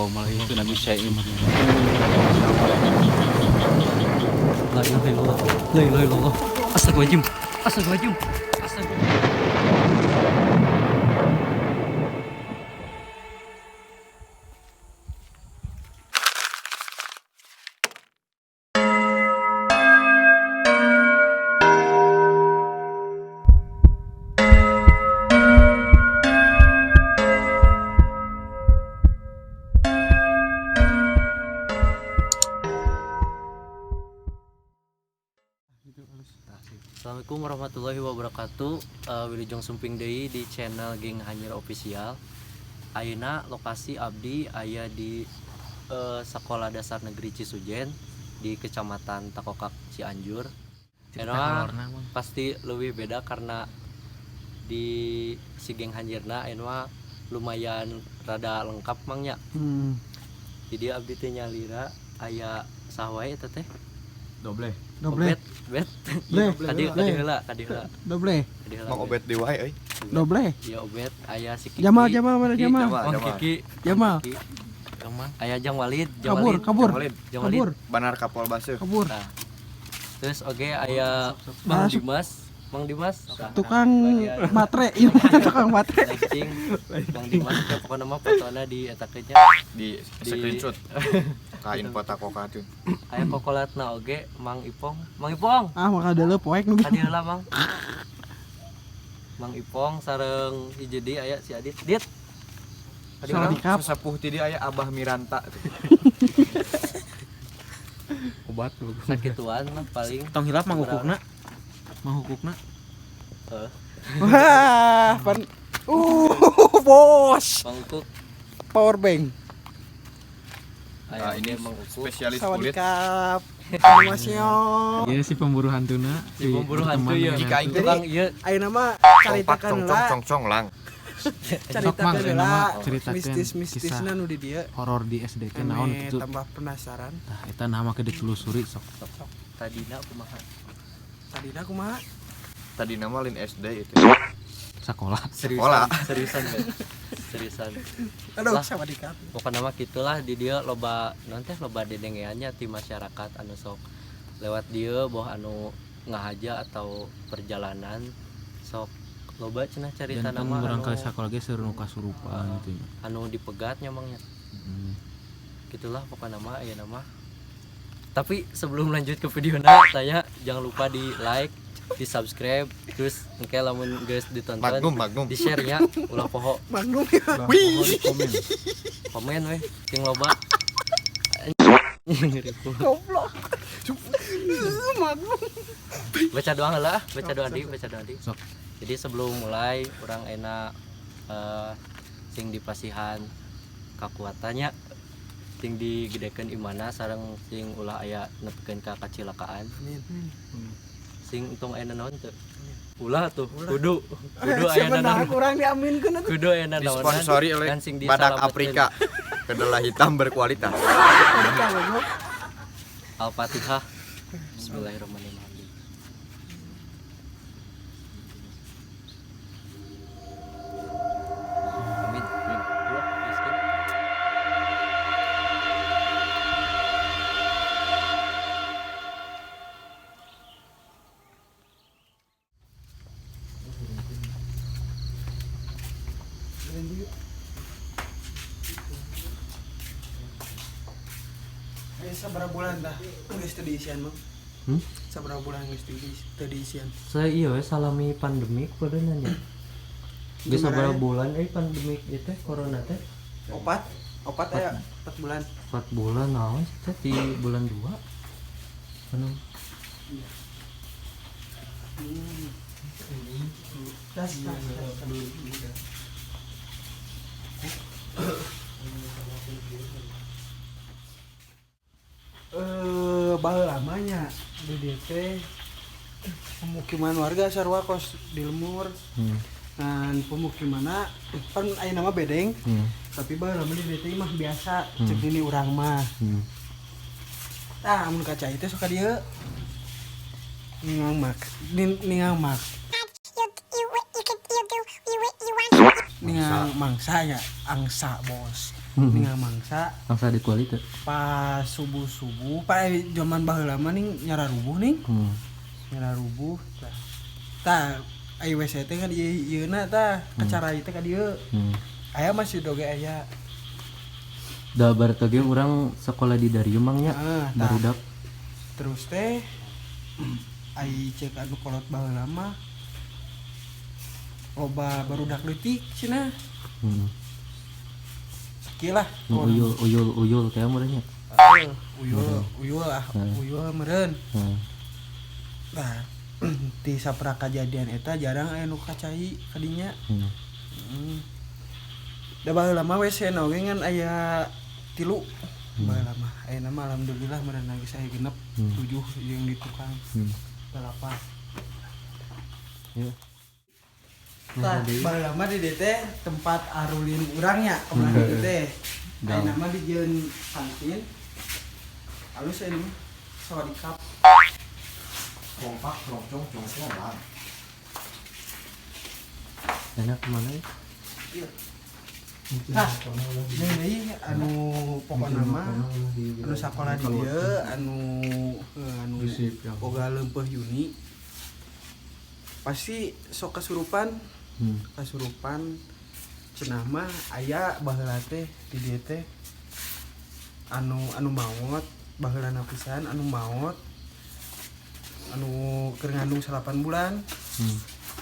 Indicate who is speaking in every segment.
Speaker 1: Wa malaikatuhu syai'in.
Speaker 2: La ilaha illallah. La ilaha illallah. Astagfirullahaladzim. Astagfirullahaladzim. Astagfirullahaladzim. Assalamualaikum warahmatullahi wabarakatuh. Wilujeng sumping deui di channel Geng Hanyir Official. Ayeuna lokasi abdi aya di Sekolah Dasar Negeri Cisujen di Kecamatan Takokak, Cianjur.
Speaker 3: Cerita
Speaker 2: Ayeuna
Speaker 3: hororna, Mang.
Speaker 2: Pasti lebih beda karena di si Geng Hanyirna ayeuna mah lumayan rada lengkap, Mang, nya. Jadi abdi teh nyalira aya saha wae eta teh?
Speaker 1: Doble.
Speaker 4: Doble.
Speaker 2: Obet, bet.
Speaker 4: Ble.
Speaker 2: Kadi
Speaker 4: Ble.
Speaker 2: kadi heula, kadi heula.
Speaker 4: Doble.
Speaker 2: Kadi heula.
Speaker 5: Mang Obet di wae euy.
Speaker 4: Doble.
Speaker 2: Iya, Obet, aya si Kiki.
Speaker 4: Jamal, Jamal, mana
Speaker 2: Kiki,
Speaker 4: Jamal?
Speaker 5: Jamal,
Speaker 2: Mang
Speaker 5: Jamal.
Speaker 2: Kiki.
Speaker 4: Jamal.
Speaker 2: Kiki.
Speaker 3: Mang.
Speaker 2: Aya Jang Walid, Jang
Speaker 4: Kabur,
Speaker 2: Walid.
Speaker 4: kabur.
Speaker 5: Walid.
Speaker 2: Jang Walid.
Speaker 4: Kabur,
Speaker 5: Banar kapol baseuh.
Speaker 4: kabur.
Speaker 2: Nah. Terus oke aya Mang
Speaker 4: Masuk.
Speaker 2: Dimas, Mang Dimas. Nah,
Speaker 4: Tukang
Speaker 2: bagian
Speaker 4: matre, iya, tukang matre.
Speaker 2: lighting. Mang Dimas teh pokokna mah fotona di eta teh nya.
Speaker 5: Di screenshot. Ka info Takokak tuh.
Speaker 2: Aya kokolatna oge Mang Ipong. Mang Ipong.
Speaker 4: Ah, maka dulu poek nu.
Speaker 2: Kadi heula, Mang. Mang Ipong sareng hiji deui aya si Adit. Dit. Kadi heula.
Speaker 4: Sawadikap.
Speaker 5: Sesepuh ti dieu aya Abah Miranta.
Speaker 1: Obat lu.
Speaker 2: Sakituan lah paling.
Speaker 3: Tong hilap Mang Ukukna. Mang Ukukna.
Speaker 2: Heeh.
Speaker 4: Wah, pan bos.
Speaker 2: Mang Ukuk.
Speaker 4: Power bank.
Speaker 2: Aya
Speaker 5: Nah, ini
Speaker 2: oge Mang Ukuk.
Speaker 5: spesialis kulit.
Speaker 4: Sawadikap. Annyeonghaseyo.
Speaker 3: Iya, si pemburu hantuna.
Speaker 2: Si pemburu hantu ya.
Speaker 5: Jika aing
Speaker 2: Tukang ieu
Speaker 4: Ayeuna mah
Speaker 5: Congpak
Speaker 4: caritakeun
Speaker 5: cong cong
Speaker 4: heula,
Speaker 5: cong cong lang.
Speaker 4: caritakeun
Speaker 3: Mang,
Speaker 4: heula
Speaker 3: ayeuna mah caritakeun
Speaker 4: mistis-mistisna
Speaker 3: kisah
Speaker 4: nu di dieu.
Speaker 3: Horor di SD teh naon
Speaker 4: Ame
Speaker 3: gitu.
Speaker 4: tambah penasaran.
Speaker 3: Tah eta nama ke ditelusuri sok.
Speaker 2: Tadina kumaha?
Speaker 4: Tadina kumaha?
Speaker 5: Tadi nama lain SD itu.
Speaker 3: Sekolah.
Speaker 5: Sekolah.
Speaker 2: Seriusan, Ben. Seriusan.
Speaker 4: Aduh,
Speaker 2: Lah.
Speaker 4: sawadikap.
Speaker 2: Pokokna mah gitulah, di dieu loba naon teh, loba dedengeannya ti masyarakat anu sok lewat dieu, boh anu ngahaja atau perjalanan, sok loba cenah carita
Speaker 3: Janten
Speaker 2: nama
Speaker 3: barangkali
Speaker 2: anu,
Speaker 3: sekolah ge seueur nu kasurupan gitu ya.
Speaker 2: Anu dipegatnya, Mang, nya. Gitulah pokokna mah aya nama. Tapi sebelum lanjut ke video tanya, jangan lupa di like, di subscribe, terus engke lamun geus ditonton
Speaker 5: Magnum, Magnum.
Speaker 2: di share nya, ulah poho.
Speaker 4: Magnum ya.
Speaker 2: Wih, komen komen weh sing loba. Ngeripu.
Speaker 4: Goblok. Magnum.
Speaker 2: Baca doa lah, baca doa di, baca doa di.
Speaker 3: Sok.
Speaker 2: Jadi sebelum mulai urang enak sing dipasihan kakuatannya, sing digedekeun imana, sareng sing ulah aya nepikeun ka kacilakaan.
Speaker 4: Amin.
Speaker 2: Sing untung aya naon teu ulah tuh, kudu kudu aya
Speaker 4: Siapa
Speaker 2: naon,
Speaker 4: kurang diaminkeun atuh.
Speaker 2: Kudu aya naonan
Speaker 5: Disponsori oleh
Speaker 2: dan sing
Speaker 5: Badak
Speaker 2: disalametkeun.
Speaker 5: Afrika. Kedelai hitam berkualitas.
Speaker 4: Goblok.
Speaker 2: Al-Fatihah. Bismillahirrahmanirrahim. Amin. Dua, miskin.
Speaker 4: Eh, sabaraha bulan dah geus teu diisian, Mang?
Speaker 2: Hmm?
Speaker 4: Sabaraha bulan geus teu diisian?
Speaker 2: Saya iya we salami pandemik pada nanya. Geus
Speaker 4: Gimana
Speaker 2: sabaraha
Speaker 4: ya?
Speaker 2: bulan pandemik ieu teh, corona teh?
Speaker 4: Opat? Opat aya 4 bulan.
Speaker 2: 4 bulan naon sih teh, di bulan 2. Anu
Speaker 4: Tas, tas, tas. Baheula lamanya di dieu teh pemukiman warga sarua kos di lemur. Nah, pemukimanna pan aya nama bedeng, tapi baheula mah di dieu teh mah biasa, cek nini urang mah. Tah, mun kaca itu sok ka dieu. Ningang mak, ningang mak. Ningang mangsa ya, angsa bos. Ningal mangsa.
Speaker 2: Mangsa di kuali teh.
Speaker 4: Pas subuh-subuh, pas zaman baheula mah ning nyararubuh ning. Nyararubuh tah. Tah ai WC teh kan ieu ieuna tah, kacarai teh ka dieu. Aya masih doge aya.
Speaker 2: Da bareto ge urang sekolah di Darium mang nya. Barudak.
Speaker 4: Terus teh ai cek anu kolot baheula mah loba barudak leutik cenah. Sakieu lah.
Speaker 2: Uyul teh meureun nya.
Speaker 4: Uyul lah, uyul meureun. Nah, ti saprak kajadian eta jarang aya nu kacai kadinya. Da baheula mah WC na oge ngan aya 3. Baheula mah ayeuna mah alhamdulillah meureun geus aya 6, 7 jeung di tukang. 8.
Speaker 2: Ya.
Speaker 4: Tah, baheula mah di dieu teh tempat arulin urang nya kemarin itu teh. Ayeuna mah dijieun kantin. Alus ayeuna mah sawadikap.
Speaker 5: Kompak rongcong congcong lah.
Speaker 2: Enak kemana ya?
Speaker 4: Iya. Nah, ini anu pokokna mah anu sakola di dieu anu boga leumpeuh Yuni. Pasti sok kasurupan. Kasurupan cenah mah aya baheula teh di dieu teh anu maot baheulana pisan anu maot anu keur ngandung 8 bulan.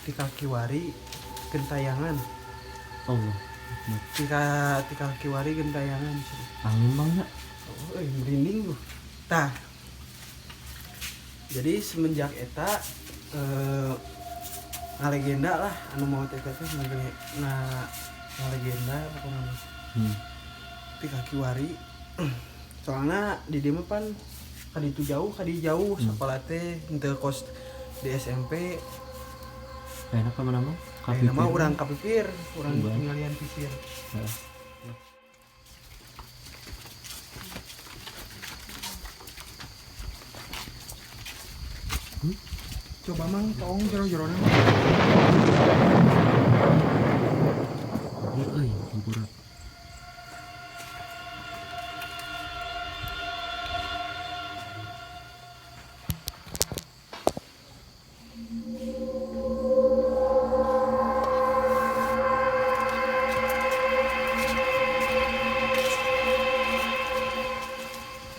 Speaker 4: Di kaki wari gentayangan.
Speaker 2: Allah.
Speaker 4: Di kaki wari gentayangan.
Speaker 2: Angin bang ya?
Speaker 4: Oh, merinding tuh. Tah. Jadi semenjak eta ngalegenda lah anu maot eta teh ngalegenda pokokna. Di kaki wari. Soalna di dieu mah pan kaditu jauh, kadi jauh sekolah teh henteu kos di SMP.
Speaker 2: Enak ka mana mah?
Speaker 4: Kapipir. Nama urang kapipir, urang tinggalian pisir.
Speaker 2: Heeh.
Speaker 4: Coba mang tong jero-jerona.
Speaker 2: Euy, hampura.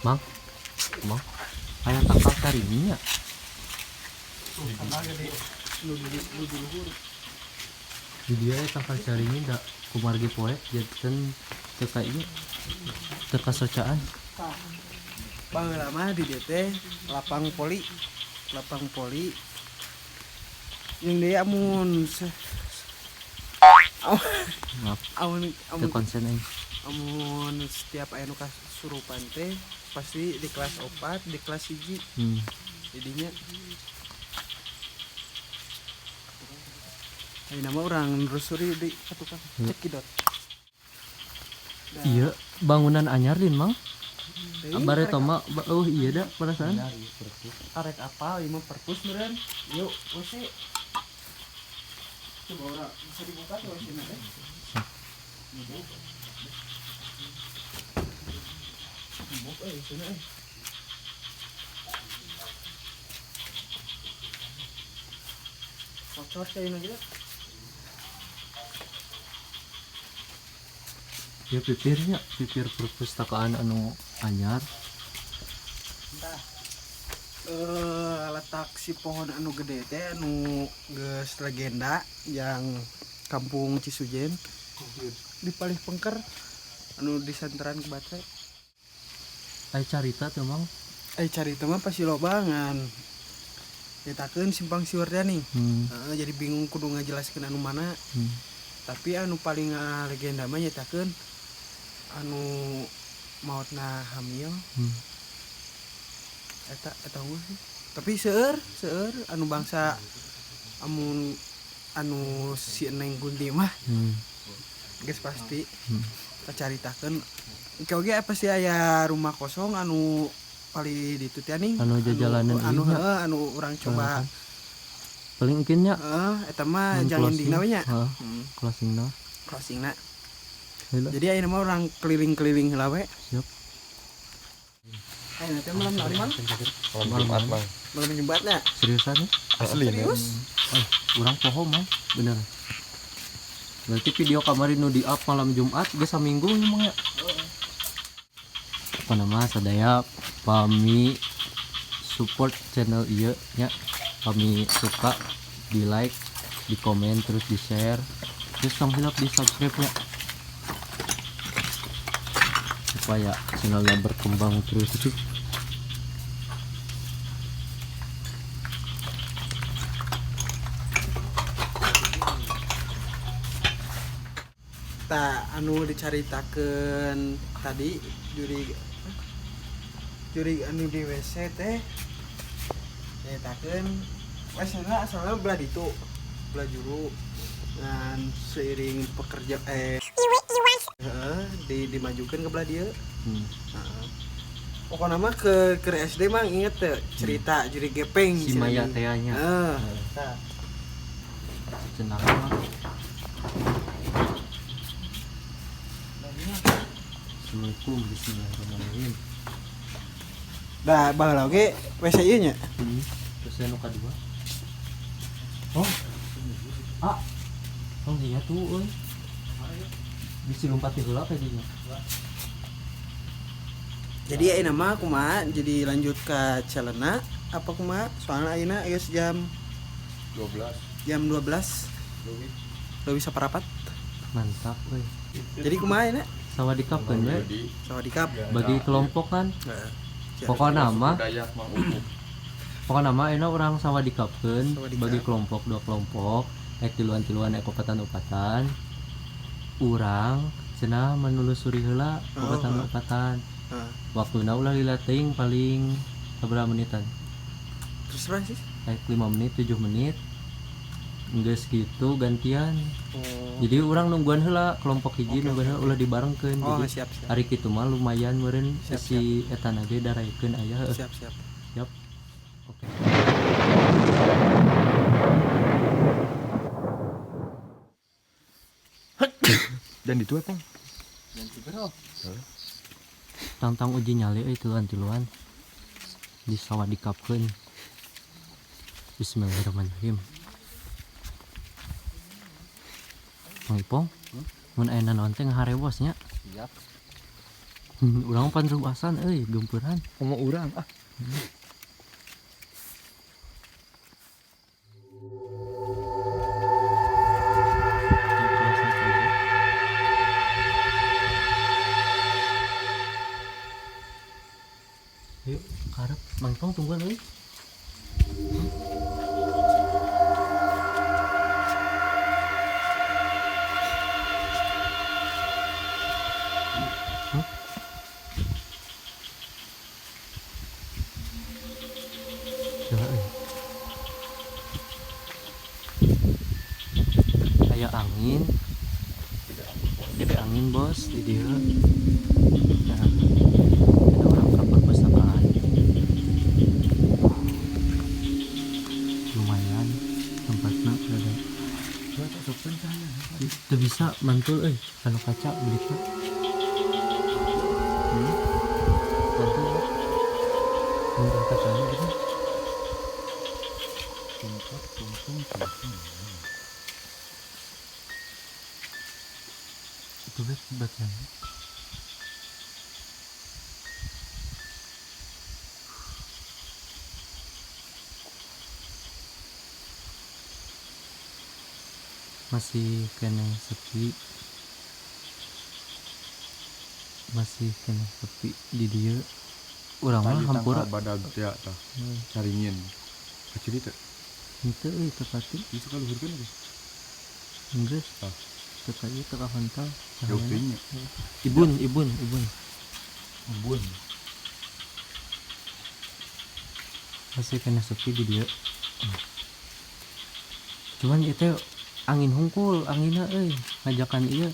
Speaker 2: Mang, mang, aya tangkal caringin nya. Di dia tangkal caringin da kumargi poek janten teu ka ieu teu kasocaan.
Speaker 4: Baheula mah di dieu teh lapang poli. Jeung deui amun
Speaker 2: maaf. Teu konsen aing.
Speaker 4: Amun setiap aya nu kasurupan teh pasti di kelas 4, di kelas 1. Jadinya ayeuna mah urang nerusuri di tukang cekidot.
Speaker 2: Iya, bangunan anyar din, Mang. Bareto mah oh iya da perasaan.
Speaker 4: Arek apal ieu mah perpus meureun. Yuk, WC. Coba urang bisa dibuka tuh WC-na teh. Buka WC-na. Bocor sih ini gitu.
Speaker 2: Ya pipirnya, pipir perpustakaan anu anyar.
Speaker 4: Entah. Letak si pohon anu gede teh anu geus legenda yang kampung Cisujen di palih pengker anu disanteran ke baterai.
Speaker 2: Ai carita teh Mang?
Speaker 4: Ai carita mah pasti loba ngan nyetakeun simpang siur teh nih. Jadi bingung kudu ngajelaskeun anu mana. Tapi anu paling legenda mah nyetakeun anu maotna hamil. Eta mah sih. Tapi seueur anu bangsa amun anu si Neng Gunti mah. Geus pasti kacaritakeun. Engke oge pasti aya rumah kosong anu paling ditu teh ning
Speaker 2: anu jajalanan
Speaker 4: anu heuh anu urang coba
Speaker 2: paling mungkin nya
Speaker 4: heeh eta mah jangan dina we nya.
Speaker 2: Closingna.
Speaker 4: Closingna. Jadi ayeuna mah urang keliling-keliling heula we.
Speaker 2: Siap.
Speaker 4: Ayeuna teh malam naon, Mang?
Speaker 5: Malam Jumat, Mang.
Speaker 4: Malam Jumatnya.
Speaker 2: Seriusan nih?
Speaker 5: Asli nih.
Speaker 4: Serius?
Speaker 2: Urang poho, Mang. Bener. Berarti video kamari nu di up malam Jumat geus saminggu nya, Mang ya. Apa nama sadaya pami support channel ieu nya. Kami suka di like, di komen, terus di share, terus tong hilap di subscribe nya supaya channelnya berkembang terus.
Speaker 4: Tah anu dicaritakeun tadi juri anu di WC teh caritakeun WC-na asalna belah ditu, belah juru. Dan seiring pekerja dimajukan ke belah dieu. Heeh. Pokokna mah ke SD mah inget teh cerita juri gepeng
Speaker 2: Si Maya teh nya.
Speaker 4: Heeh. Tah.
Speaker 2: Cenah mah. Assalamualaikum, bismillahirrahmanirrahim.
Speaker 4: Dah baheula oge WC ieu nya.
Speaker 2: Terus nu kadua. Oh. Ah. Oh iya tuh euy. Bisa lompat di heula kayaknya.
Speaker 4: Jadi ayeuna mah kumaha? Jadi lanjut ke Celena apa kumaha? Soalna ayeuna geus jam
Speaker 5: 12.
Speaker 4: Jam 12. Leuwih saparapat.
Speaker 2: Mantap euy.
Speaker 4: Jadi kumaha ayeuna?
Speaker 2: Sawadikapkeun we.
Speaker 4: Sawadikap.
Speaker 2: Bagi kelompok kan.
Speaker 4: Heeh.
Speaker 2: Pokokna mah
Speaker 5: Dayak Mang Upu.
Speaker 2: Pokokna mah ayeuna urang sawadikapkeun
Speaker 4: Sawadikap.
Speaker 2: bagi kelompok dua kelompok, ek tiluan-tiluan ek opatan-opatan. Urang cenah menelusuri heula opatan-opatan.
Speaker 4: Heeh.
Speaker 2: Waktuna ulah lila teuing paling sabaraha menitan?
Speaker 4: Terserah sih.
Speaker 2: Ek 5 menit, 7 menit. Geus gitu gantian.
Speaker 4: Oh.
Speaker 2: Jadi urang nungguan heula kelompok hiji nungguan heula ulah dibarengkeun.
Speaker 4: Oh,
Speaker 2: Jadi
Speaker 4: siap, siap.
Speaker 2: ari kitu mah lumayan meureun
Speaker 4: Siap,
Speaker 2: si eta na ge daraekeun aya heuh.
Speaker 4: Siap, siap.
Speaker 2: Siap. Oke.
Speaker 5: Dan itu apa?
Speaker 2: Tantang uji nyali euy tiluan-tiluan. Di sawadikapkeun. Bismillahirrahmanirrahim. Mang Ipong, mun aya nanaon teh ngaharewos nya.
Speaker 1: Siap.
Speaker 2: Urang pan ruasan euy geumpeuran.
Speaker 1: Komo urang ah.
Speaker 2: Yuk, karep Mang Ipong tungguan euy. Kayak angin, gede angin bos di dia. Nah, ada orang ke perpustakaan. Lumayan tempatnya ada. Itu bisa mantul, kalau kaca begitu. Mantul ya. Mantul kacanya gitu. Itu bet bacanya. Masih kena sepi. Masih kena sepi di dia. Urang mah hampura.
Speaker 5: Badag ya tah. Caringin. Kecil itu.
Speaker 2: Itu euy tepati.
Speaker 5: Bisa ka luhurkeun teh.
Speaker 2: Geus.
Speaker 5: Tah.
Speaker 2: Teka ieu teka hontal.
Speaker 5: Jauh teuing nya.
Speaker 2: Ibun, ibun, ibun.
Speaker 5: Ibun.
Speaker 2: Masih kena sepi di dia. Cuman itu angin hungkul, anginna euy, ngajakan ieu.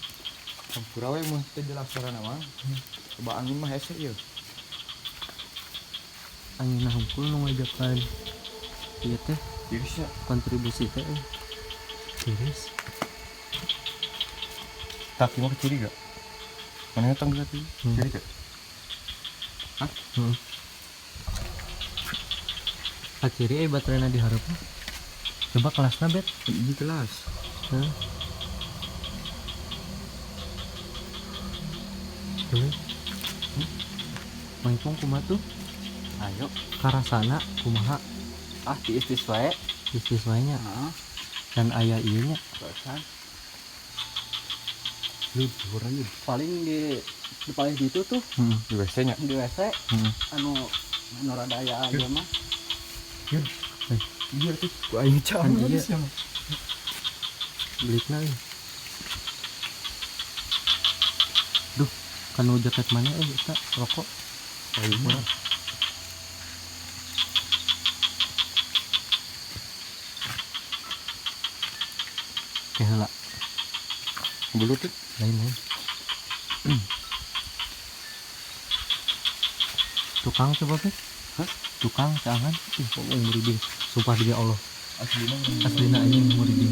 Speaker 5: Hampura we mun teh jelas sarana mah. Coba angin mah hese ieu.
Speaker 2: Anginna hungkul nu ngajakan ieu teh.
Speaker 5: Tiris nya.
Speaker 2: Kontribusi teh euy. Tiris.
Speaker 5: Tak ieu mah kecil gak? Mana tong berarti? Jadi teh. Hah?
Speaker 2: Heeh. Ka kiri baterainya di hareup. Coba kelasna bet.
Speaker 5: Ini kelas.
Speaker 2: Heeh. Tuh. Mang Ipong kumaha tuh?
Speaker 1: Ayo.
Speaker 2: Karasana kumaha?
Speaker 1: Ah, tiis-tiis wae.
Speaker 2: Tiis-tiis wae nya.
Speaker 1: Heeh.
Speaker 2: Dan aya ieu nya.
Speaker 1: Barusan.
Speaker 5: Ludur aja.
Speaker 1: Paling di paling ditu tuh.
Speaker 5: Di WC nya.
Speaker 1: Di WC. Anu anu rada aya aja mah.
Speaker 5: Iya tuh, ku aing cam.
Speaker 2: Iya. Belikna euy. Duh, kanu jaket mana euy eta rokok.
Speaker 5: Aing mah.
Speaker 2: Ke heula.
Speaker 5: Belut tuh.
Speaker 2: Lain-lain. Tukang coba Pet.
Speaker 5: Hah?
Speaker 2: Tukang cangan. Ih, ngomong muridin. Sumpah demi Allah.
Speaker 5: Aslina
Speaker 2: Aslina anjing muridin.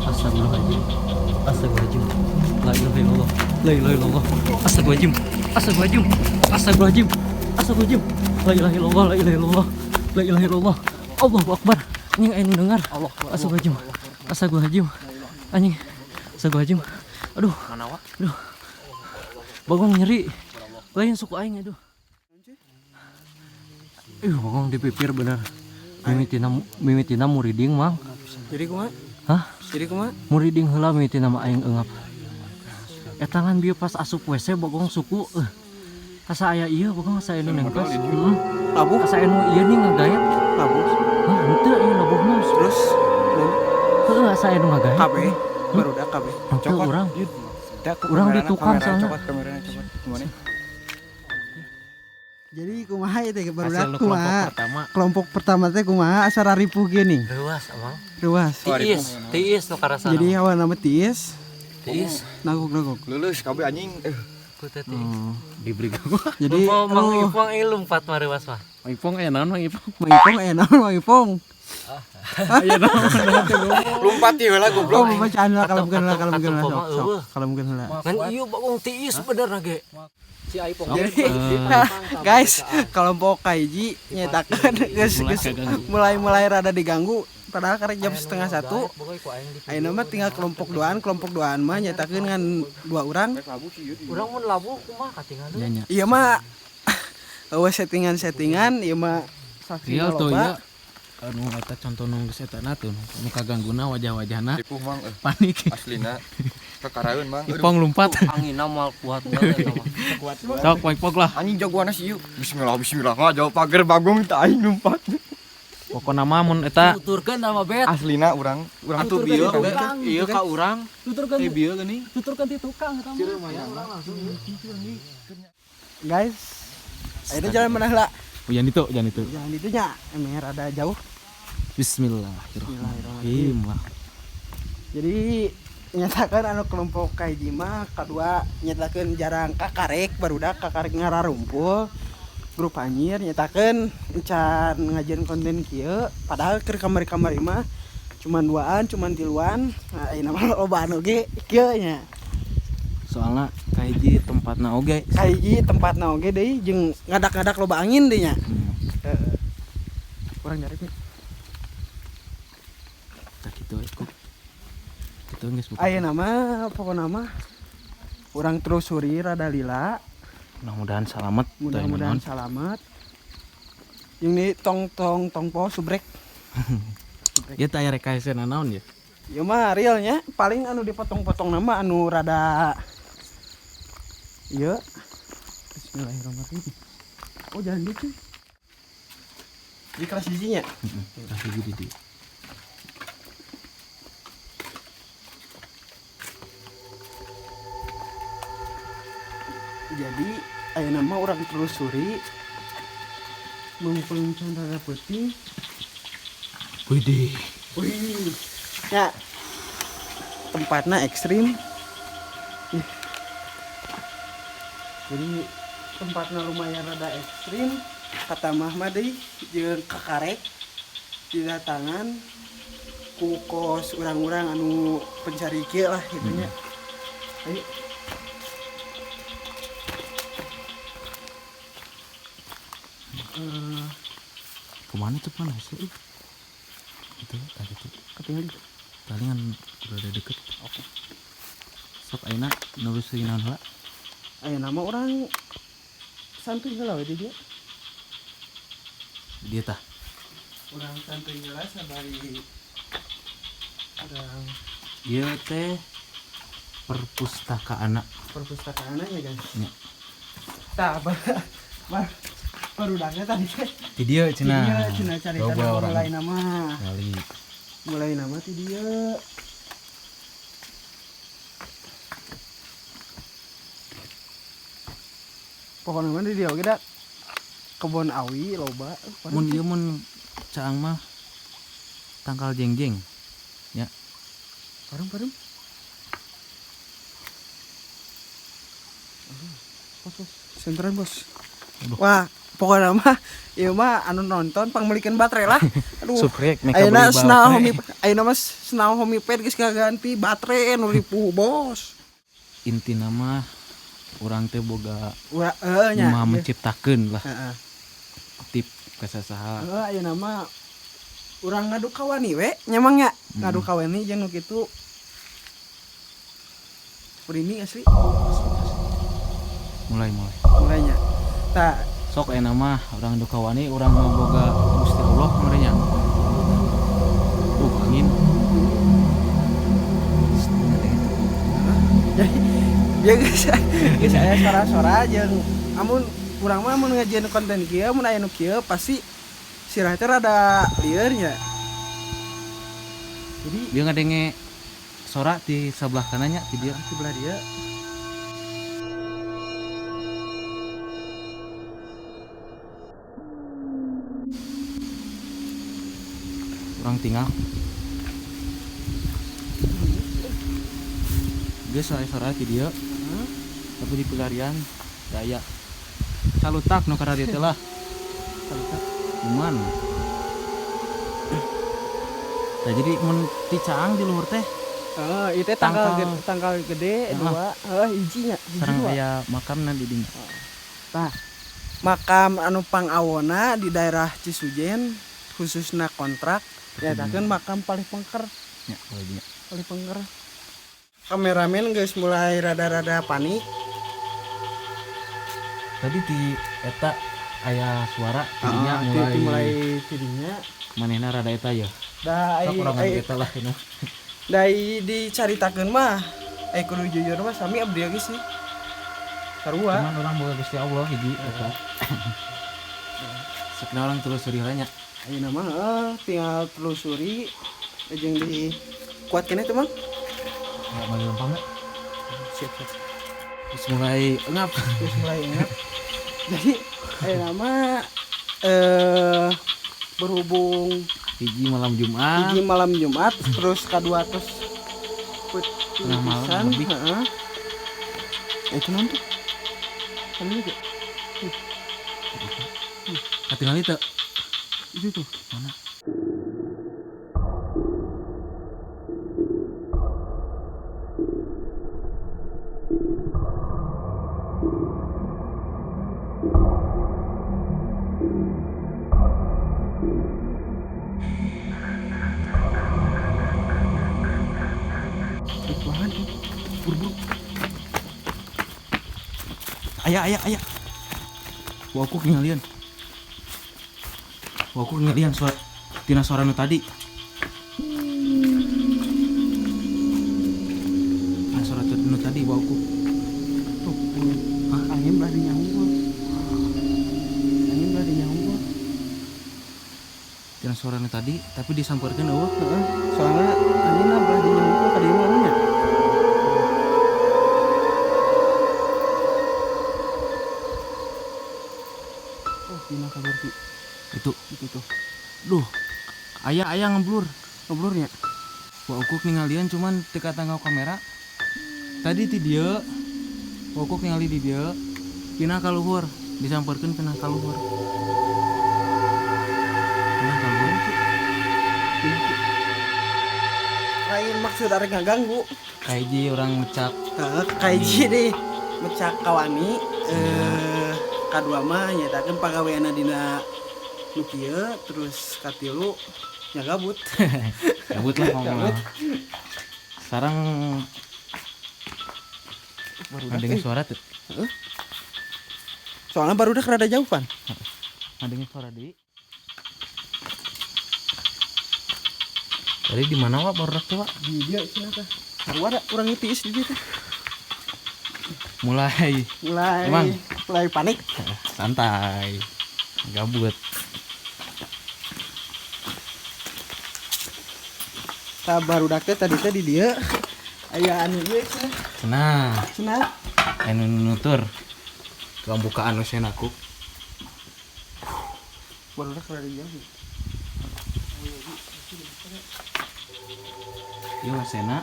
Speaker 2: Astagfirullahaladzim. Astagfirullahaladzim. La ilaha illallah. La ilaha illallah. Astagfirullahaladzim. Astagfirullahaladzim. Astagfirullahaladzim. Astagfirullahaladzim. La ilaha illallah. La ilaha illallah. La ilaha illallah. Allahu akbar. Anjing anu dengar. Astagfirullahaladzim. Astagfirullahaladzim. Anjing. Astagfirullahaladzim. Aduh. Aduh. Bagong nyeri. Lain suku aing aduh. Ih, bagong di pipir bener. Mimitina muriding mang.
Speaker 4: Jadi kumaha?
Speaker 2: Hah?
Speaker 4: Jadi kumaha?
Speaker 2: Muriding heula mimitina mah aing eungap. Eta ngan bieu pas asup WC bagong suku asa aya ieu bagong asa anu nempes. Heeh.
Speaker 4: Labuh?
Speaker 2: Asa anu ieu nih ngagayat.
Speaker 4: Labuh.
Speaker 2: Hah, henteu ieu labuhna.
Speaker 4: Terus
Speaker 2: heuh asa anu ngagayat.
Speaker 4: Kabeh, barudak kabeh.
Speaker 2: Cokot urang. Urang di tukang soalnya.
Speaker 5: Cokot kamerana cokot. Kumaha?
Speaker 4: Jadi kumaha ieu teh barudak kumaha? Kelompok pertama teh kumaha asa raripuh geuning?
Speaker 2: Reuas amang.
Speaker 4: Reuas.
Speaker 2: Tiis, tiis nu karasana.
Speaker 4: Jadi awalna mah tiis.
Speaker 2: Tiis.
Speaker 4: Nagog-nagog.
Speaker 5: Lulus kabeh anjing.
Speaker 2: Ku teh tiis.
Speaker 3: Diberi gua.
Speaker 4: Jadi
Speaker 2: mau Mang Ipong ieu lumpat mah reuas mah.
Speaker 3: Mang Ipong aya naon Mang Ipong?
Speaker 4: Mang Ipong aya naon Mang Ipong?
Speaker 3: Aya naon
Speaker 5: Lumpat ieu heula goblok.
Speaker 4: Oh, bacaan lah kalau bukan lah kalau bukan lah. Kalau bukan lah.
Speaker 2: Ngan ieu bagong tiis bener na ge. Si Aipong.
Speaker 4: Jadi guys, kelompok kaiji nyetakan geus mulai rada diganggu padahal karek jam 12.30. Ayeuna mah tinggal kelompok duaan mah nyetakeun ngan dua urang.
Speaker 2: Urang mun labuh kumaha katingal.
Speaker 4: Ieu mah eueuh settingan-settingan ieu mah saksi loba.
Speaker 3: Anu eta contoh nu geus eta na tuh nu kagangguna wajah-wajahna.
Speaker 5: Ripuh mang
Speaker 3: panik.
Speaker 5: Aslina kakaraeun mang.
Speaker 3: Ipong lumpat.
Speaker 2: Anginna moal kuat banget eta mah.
Speaker 3: Sok Mang Ipong lah.
Speaker 5: Anjing jagoanna si ieu. Bismillah bismillah mah jauh pagar bagong teh aing lumpat.
Speaker 3: Pokona mah mun eta
Speaker 2: tuturkeun nama bet.
Speaker 5: Aslina urang
Speaker 1: atuh bieu ieu ka urang.
Speaker 2: Tuturkeun
Speaker 1: bieu geuning.
Speaker 2: Tuturkeun ti tukang eta mah.
Speaker 4: Guys, ayeuna jalan mana heula?
Speaker 3: Jangan itu, jangan itu.
Speaker 4: Jangan itu nya, emang rada jauh.
Speaker 3: Bismillahirrahmanirrahim.
Speaker 4: Jadi nyatakan anu kelompok kaiji mah kadua nyatakeun jarang kakarek barudak kakarek ngararumpul grup anjir nyatakeun encan ngajian konten kieu padahal keur kamari-kamari mah cuman duaan, cuman tiluan. Nah, ayeuna mah lobaan oge kieu nya.
Speaker 3: Soalna kahiji tempatna oge.
Speaker 4: Kahiji tempatna oge deui jeung ngadak-ngadak loba angin deui nya. Heeh. Kurang nyari nih.
Speaker 3: Tah kitu we kok. Kitu geus buka.
Speaker 4: Ayeuna mah pokona mah urang telusuri rada lila.
Speaker 3: Mudah-mudahan salamet.
Speaker 4: Mudah-mudahan salamet. Jeung ni tong tong tong po subrek.
Speaker 3: Ieu teh aya rekayasa naon ya?
Speaker 4: Ieu mah realnya paling anu dipotong-potong nama anu rada iya. Bismillahirrahmanirrahim. Oh jalan dia cuy. Di kelas gizinya?
Speaker 3: Kelas gizi di.
Speaker 4: Jadi Ayeuna mah urang telusuri mumpung can rada peuting.
Speaker 3: Widih.
Speaker 4: Wih. Ya. Tempatnya ekstrim. Ih. Jadi tempatnya lumayan rada ekstrim. Kata Mahmad deui jeung kakarek didatangan ku kos urang-urang anu pencari kieu lah gitu nya. Ayo.
Speaker 3: Kemana tuh mana sih? Itu tadi tuh.
Speaker 4: Ketinggalan.
Speaker 3: Palingan udah deket. Oke. Sok ayeuna nelusuri naon heula?
Speaker 4: Ayeuna mah urang santuy heula we di dieu.
Speaker 3: Di dieu tah.
Speaker 4: Urang santuy heula sabari urang
Speaker 3: ieu teh perpustakaan.
Speaker 4: Perpustakaan ya guys.
Speaker 3: Nya.
Speaker 4: Tah, barudaknya tadi teh.
Speaker 3: Di dieu cenah.
Speaker 4: Di dieu cenah carita mulai nama.
Speaker 3: Kali.
Speaker 4: Mulai nama ti dieu. Pokoknya mah di dieu oge da kebon awi loba.
Speaker 3: Mun ieu mun caang mah tangkal jengjeng. Ya.
Speaker 4: Parem-parem. Bos, bos. Senteran, bos.
Speaker 3: Aduh.
Speaker 4: Wah, pokoknya mah ieu mah anu nonton pangmeulikeun baterai lah. Aduh.
Speaker 3: Subrek meka
Speaker 4: Ayeuna
Speaker 3: beli
Speaker 4: Snow
Speaker 3: baterai.
Speaker 4: Homey, ayeuna mah Snow Homey Pad geus kaganti baterai nu ripuh, bos.
Speaker 3: Intina mah urang teh boga
Speaker 4: Ura heuh nya.
Speaker 3: mah menciptakeun lah.
Speaker 4: Heeh.
Speaker 3: Tip ka sasaha.
Speaker 4: Heeh, ayeuna mah urang ngadu kawani we nya mang nya. Ngadu kawani jeung nu kitu. Merinding asli.
Speaker 3: Mulai mulai.
Speaker 4: Mulainya. Tah,
Speaker 3: Sok ayeuna mah urang duka wani urang mah boga Gusti Allah meureun nya. Angin.
Speaker 4: Jadi ya guys, guys aya sora-sora jeung amun urang mah mun ngajieun konten kieu mun aya nu kieu pasti sirah teh rada lieur nya. Jadi
Speaker 3: dia ngadenge sora di sebelah kanannya di dia.
Speaker 4: Sebelah dia.
Speaker 3: Orang tinggal. Dia sora-sora di dia. Tapi di pelarian daya. Calutak nu kararieu teh lah.
Speaker 4: Calutak.
Speaker 3: Cuman. Nah, jadi mun ti caang di luhur teh.
Speaker 4: Heeh, ieu teh tangkal gede dua, heuh hiji nya, hiji
Speaker 3: sareng
Speaker 4: dua.
Speaker 3: Aya makamna di dinya.
Speaker 4: Tah, makam anu pangawona di daerah Cisujen khususna kontrak ya takeun makam paling pengker.
Speaker 3: Nya, boleh dinya.
Speaker 4: Paling pengker. Kameramen geus mulai rada-rada panik.
Speaker 3: Tadi di eta aya suara tidinya mulai
Speaker 4: tidinya.
Speaker 3: Manehna rada eta ya.
Speaker 4: Da
Speaker 3: Sok urang eta lah ini.
Speaker 4: Dai dicaritakeun mah kudu jujur mah sami abdi oge sih. Sarua.
Speaker 3: Cuman urang boga Gusti Allah hiji eta. Sakna urang telusuri heula nya.
Speaker 4: Ayeuna mah tinggal telusuri jeung di kuat keneh teh Mang.
Speaker 3: Enggak bali lempang enggak?
Speaker 4: Siap, siap.
Speaker 3: Terus mulai ngap.
Speaker 4: Terus mulai ngap. Jadi ayeuna mah berhubung
Speaker 3: hiji malam Jumat.
Speaker 4: Hiji malam Jumat terus kadua terus
Speaker 3: tengah malam lebih.
Speaker 4: Heeh. Itu nanti. Kan juga.
Speaker 3: Katingali teu?
Speaker 4: Itu tuh.
Speaker 3: Mana? Buru-buru. Aya, aya, aya. Wah, aku ketinggalan. Wah, aku ketinggalan suara tina suara nu tadi. Tina suara nu tadi wah aku.
Speaker 4: Tuh, hah? Angin belah dinya unggul. Angin belah dinya unggul.
Speaker 3: Tina suara nu tadi, tapi disampeurkeun eueuh.
Speaker 4: Heeh, soalnya anginna belah dinya unggul ka dieu mah nya.
Speaker 3: Aya aya ngeblur.
Speaker 4: Ngeblurnya.
Speaker 3: Wa Ukuk ningalian cuman teu katangkap kamera. Tadi ti dieu. Wa Ukuk ningali di dieu. Pindah ka luhur, disamperkeun pindah ka luhur. Pindah ka luhur.
Speaker 4: Lain maksud arek ngaganggu.
Speaker 3: Kahiji urang mecak.
Speaker 4: Heeh, kahiji deh mecak kawani kadua mah nyatakeun pagaweanna dina nu kieu, terus katilu nya gabut.
Speaker 3: Gabut lah ngomong. Sekarang ngadengin suara tuh.
Speaker 4: Heeh. Soalnya baru udah rada jauh pan.
Speaker 3: Ngadengin suara di. Tadi di mana Wak baru tuh Wak?
Speaker 4: Di dia cenah tah. Sarua da urang tiis di dieu teh.
Speaker 3: Mulai
Speaker 4: Mulai
Speaker 3: Emang?
Speaker 4: Mulai panik.
Speaker 3: Santai. Gabut.
Speaker 4: Tah barudak teh tadi teh di dieu aya anu ieu cenah.
Speaker 3: Cenah.
Speaker 4: Cenah.
Speaker 3: Anu nutur. Tukang bukaan we aku.
Speaker 4: Barudak rada jauh.
Speaker 3: Ieu wasena.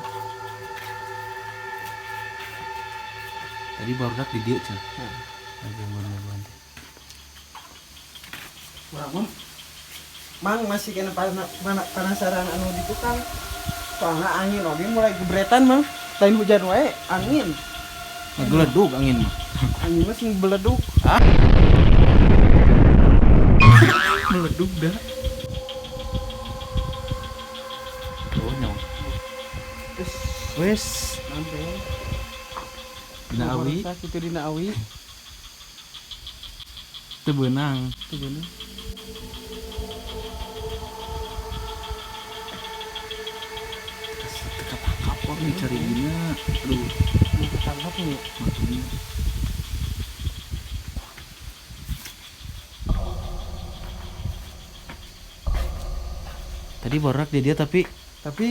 Speaker 3: Tadi barudak di dieu cenah. Lagi gangguan-gangguan teh.
Speaker 4: Urang mah Mang masih kena penasaran anu di tukang. Soalnya angin oge mulai gebretan Mang. Lain hujan wae, angin.
Speaker 3: Ngegeledug angin mah.
Speaker 4: Angin mah sing beledug.
Speaker 3: Hah? Meledug dah. Oh nyawa. Wes,
Speaker 4: Sampai.
Speaker 3: dina awi
Speaker 4: Itu dina awi.
Speaker 3: teu beunang.
Speaker 4: Teu beunang.
Speaker 3: Teu katangkap kok dicari dina. Aduh,
Speaker 4: Mau ketangkap nih.
Speaker 3: maksudnya. Tadi borak di dia tapi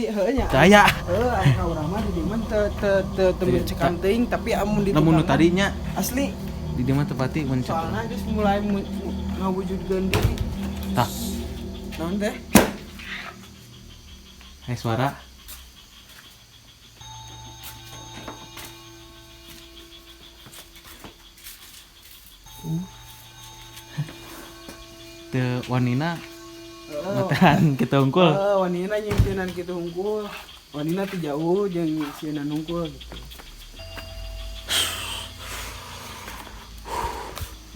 Speaker 4: heueuh nya.
Speaker 3: Teu aya.
Speaker 4: Heueuh, anu ka urang mah di dieu mah teu teu teu teu mencekam teuing, tapi amun di
Speaker 3: Lamun nu
Speaker 4: tukang mah
Speaker 3: tadinya
Speaker 4: asli
Speaker 3: di dieu mah tepati mencekam.
Speaker 4: Soalna geus mulai ngawujudkeun diri.
Speaker 3: Tah.
Speaker 4: Naon teh?
Speaker 3: Hai suara. Teu wanina matahan kita unggul.
Speaker 4: Heeh, wanina jeung sieunnan kitu hungkul. Wanina teu jauh jeung sieunnan hungkul gitu.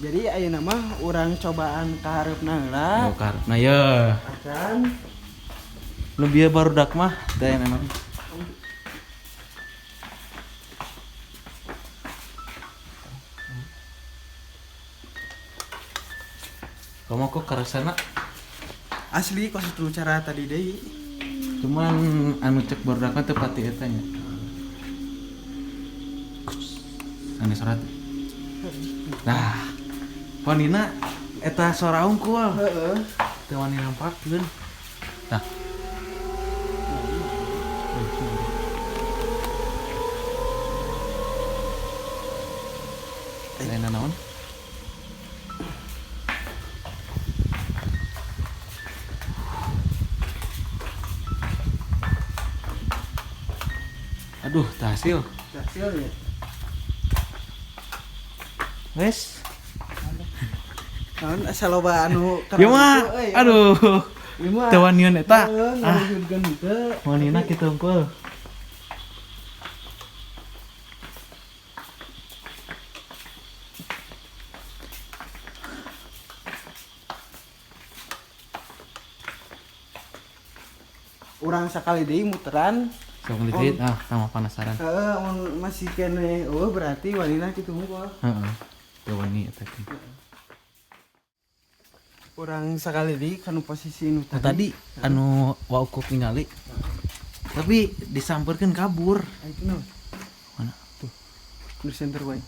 Speaker 4: Jadi ayeuna mah urang cobaan ka hareupna heula.
Speaker 3: Oh, ka hareupna ye.
Speaker 4: Acan.
Speaker 3: Nu bieu barudak mah teh naon. Kamu kok karasana?
Speaker 4: Asli kos itu cara tadi deui.
Speaker 3: Cuman anu cek barudak mah teu pati eta nya. Ane surat. Nah, wanina eta suara unggul.
Speaker 4: Heeh.
Speaker 3: Teu wani nampakeun. Nah. Lain naon? Aduh, hasil.
Speaker 4: Hasil ya.
Speaker 3: Wes.
Speaker 4: Naon asa loba anu
Speaker 3: Ieu mah, aduh.
Speaker 4: Ieu mah.
Speaker 3: Teu wanian eta.
Speaker 4: Ah, ngawujudkeun henteu.
Speaker 3: Wanina kitu unggul.
Speaker 4: Urang sakali deui muteran.
Speaker 3: Sok deui ah, tambah penasaran.
Speaker 4: Heeh, mun masih keneh eueuh berarti wanina kitu hungkul.
Speaker 3: Heeh. Teu wani eta teh.
Speaker 4: Urang sakali deui kanu posisi nu
Speaker 3: Nah, tadi anu Wa Ukuk ningali. Tapi disamperkeun kabur.
Speaker 4: Ah, itu naon?
Speaker 3: Mana?
Speaker 4: Tuh. Nu center wae.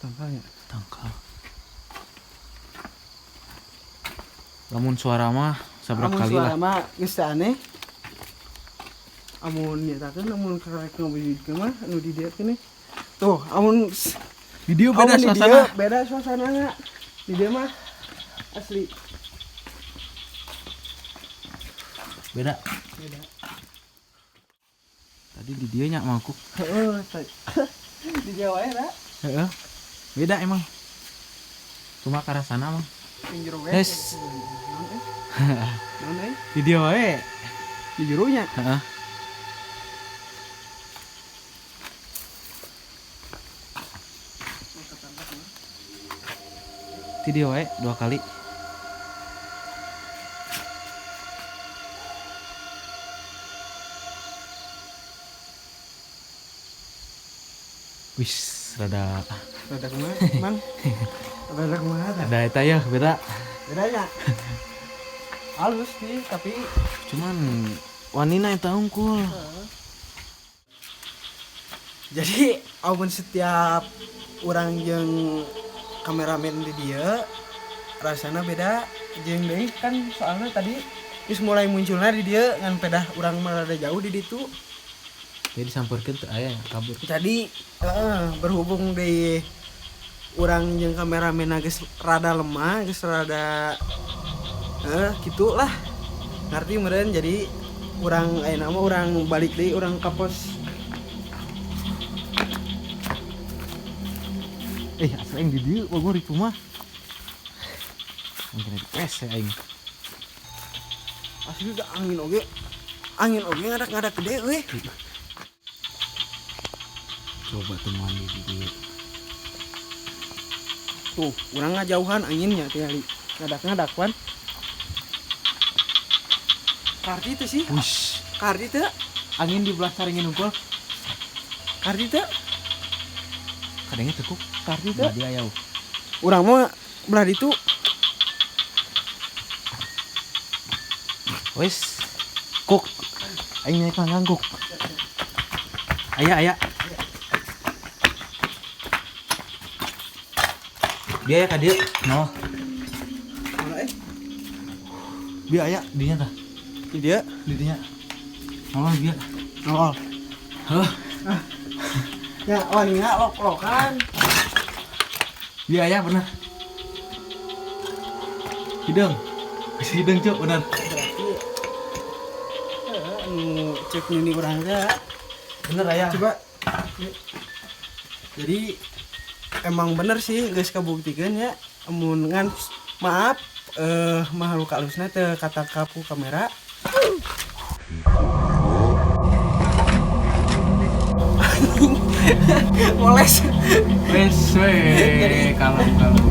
Speaker 4: Tangkal ya?
Speaker 3: Tangkal. Lamun suara mah sabaraha
Speaker 4: Amun
Speaker 3: kali
Speaker 4: suara
Speaker 3: lah.
Speaker 4: mah geus teu aneh. Amun nyatakeun amun karek ngawujudkeun mah anu di dieu keneh. Tuh, amun
Speaker 3: Di dieu beda
Speaker 4: amun di dieu
Speaker 3: suasana.
Speaker 4: Beda suasanana. Di dieu mah asli.
Speaker 3: Beda.
Speaker 4: Beda.
Speaker 3: Tadi di dieu nya mangkuk.
Speaker 4: Heeh, di Jawa ya,
Speaker 3: heeh. Beda emang. Cuma ke arah sana mah. Yes. Di dieu wae.
Speaker 4: Di jero nya.
Speaker 3: Heeh. Di dieu wae 2 kali. Wis, rada
Speaker 4: kumaha, Mang? Rada kumaha tah?
Speaker 3: Ada eta ya, beda.
Speaker 4: Bedanya. Halus sih, tapi
Speaker 3: cuman wanina eta unggul.
Speaker 4: Jadi, amun setiap urang jeung kameramen di dieu rasana beda jeung deui kan soalnya tadi geus mulai munculna di dieu ngan pedah urang mah rada jauh di ditu.
Speaker 3: Jadi disamperkeun teu aya kabur.
Speaker 4: Tadi berhubung di urang jeung kameramen geus rada lemah, geus rada gitulah. Ngarti meureun jadi urang ayeuna mah urang balik deui urang ka pos.
Speaker 3: Asa aing di dieu Bogor itu mah. Mungkin di WC aing.
Speaker 4: Asli da angin oge. Angin oge ngadak-ngadak gede euy.
Speaker 3: Coba temuan di dieu.
Speaker 4: Tuh, urang ngajauhan anginnya tingali. Ngadak-ngadak pan. Kardi teh sih.
Speaker 3: Wush.
Speaker 4: Kardi teh.
Speaker 3: Angin di belah saringin unggul.
Speaker 4: Kardi teh.
Speaker 3: Kadangnya tekuk.
Speaker 4: Kardi teh.
Speaker 3: Dia aya.
Speaker 4: Urang mah belah ditu.
Speaker 3: Wis. Kuk. Aing naik langgang kuk. Aya aya. Biaya ka dieu. No.
Speaker 4: Mana eh?
Speaker 3: Biaya dinya tah.
Speaker 4: Di dieu,
Speaker 3: di dinya. Nolol bieu.
Speaker 4: Nolol.
Speaker 3: Heuh.
Speaker 4: Ya, wanina lok-lokan.
Speaker 3: Biaya bener. Hideung. Masih hideung cuk bener.
Speaker 4: Berarti anu cek nini urang teh.
Speaker 3: Bener aya.
Speaker 4: Coba. Jadi emang bener sih geus kabuktikeun nya amun ngan maaf makhluk alusna teu katangkap ku kamera. Moles.
Speaker 3: Wes we kalem-kalem.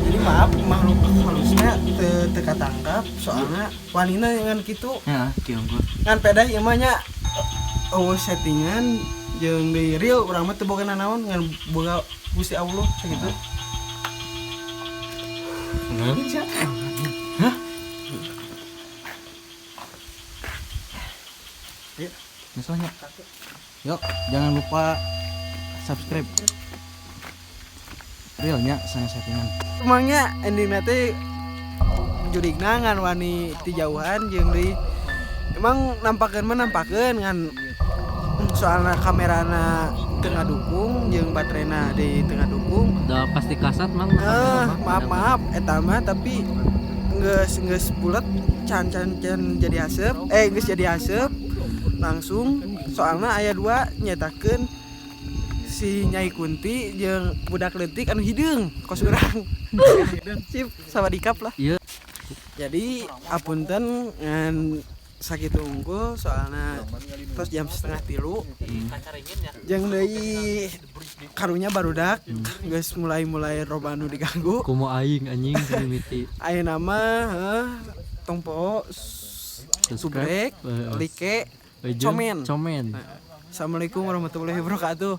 Speaker 4: Jadi maaf makhluk halusna teu katangkap soalna wanina ngan kitu.
Speaker 3: Heeh, kieu unggul.
Speaker 4: Ngan pedah ieu mah nya eueuh settingan jeung di real urang mah teu boga nanaon ngan boga Gusti Allah sakitu.
Speaker 3: Hah?
Speaker 4: Iya,
Speaker 3: misalnya. Yuk, jangan lupa subscribe. Realnya saya settingan.
Speaker 4: Emangnya endingna teh jurigna ngan wani ti jauhan jeung di emang nampakeun mah nampakeun ngan soalna kamerana teu ngadukung jeung baterena di teu ngadukung.
Speaker 2: Udah pasti kasat mang.
Speaker 4: Maaf eta mah tapi geus bulet can jadi aseup. Geus jadi aseup langsung soalna aya dua nyetakeun si Nyai Kunti jeung budak leutik anu hideung kos urang. Sip sawadikap lah.
Speaker 2: Iya.
Speaker 4: Jadi apunten ngan sakitu unggul soalna tos jam 2:30. Jeung deui karunya barudak geus mulai-mulai roba anu diganggu.
Speaker 2: Kumo aing anjing mimiti.
Speaker 4: Ayeuna mah heuh tong poho subrek, like, komen.
Speaker 2: Komen.
Speaker 4: Assalamualaikum warahmatullahi wabarakatuh.